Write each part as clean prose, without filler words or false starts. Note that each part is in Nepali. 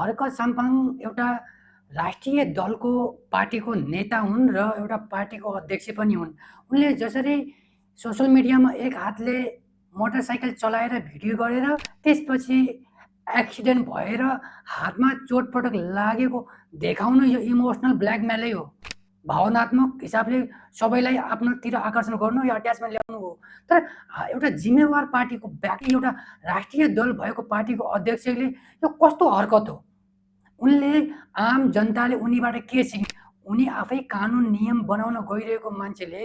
हर्क साम्पाङ एउटा राष्ट्रिय दलको पार्टीको नेता हुन् र एउटा पार्टीको अध्यक्ष पनि हुन्। उनले जसरी सोसल मिडियामा एक हातले मोटरसाइकल चलाएर भिडियो गरेर त्यसपछि एक्सिडेन्ट भएर हातमा चोटपटक लागेको देखाउनु यो इमोसनल ब्ल्याकमेलै हो। भावनात्मक हिसाबले सबैलाई आफ्नोतिर आकर्षण गर्नु या अट्याचमेन्ट ल्याउनु हो। तर एउटा जिम्मेवार पार्टीको व्यक्ति, एउटा राष्ट्रिय दल भएको पार्टीको अध्यक्षले यो कस्तो हरकत हो? उनले आम जनताले उनीबाट के सिक्ने? उनी आफै कानुन नियम बनाउन गइरहेको मान्छेले,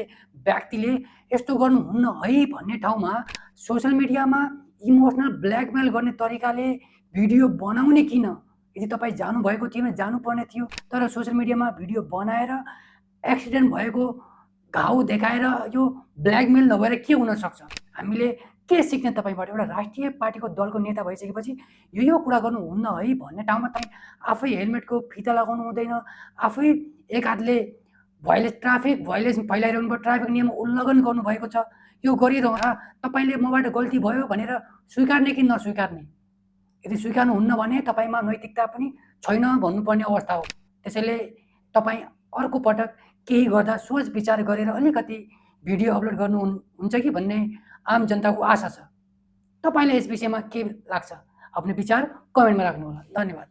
व्यक्तिले यस्तो गर्नुहुन्न है भन्ने ठाउँमा सोसल मिडियामा इमोसनल ब्ल्याकमेल गर्ने तरिकाले भिडियो बनाउने किन? यदि तपाईँ जानुभएको थियो भने जानुपर्ने थियो, तर सोसल मिडियामा भिडियो बनाएर एक्सिडेन्ट भएको घाउ देखाएर यो ब्ल्याकमेल नभएर के हुन सक्छ? हामीले के सिक्ने तपाईँबाट? एउटा राष्ट्रिय पार्टीको दलको नेता भइसकेपछि यो कुरा गर्नुहुन्न है भन्ने ठाउँमा तपाईँ आफै हेलमेटको फिता लगाउनु हुँदैन, आफै एक हातले ट्राफिक भाइलेसन फैलाइरहनु भयो, ट्राफिक नियम उल्लङ्घन गर्नुभएको छ। यो गरिरहँदा तपाईँले मबाट गल्ती भयो भनेर स्वीकार्ने कि नस्वीकार्ने? यदि स्वीकार्नुहुन्न भने तपाईँमा नैतिकता पनि छैन भन्नुपर्ने अवस्था हो। त्यसैले तपाईँ अर्को पटक केही गर्दा सोच विचार गरेर अलिकति भिडियो अपलोड गर्नुहुन्छ कि भन्ने आम जनताको आशा छ। तपाईँलाई यस विषयमा के लाग्छ? आफ्नो विचार कमेन्टमा राख्नुहोला। धन्यवाद।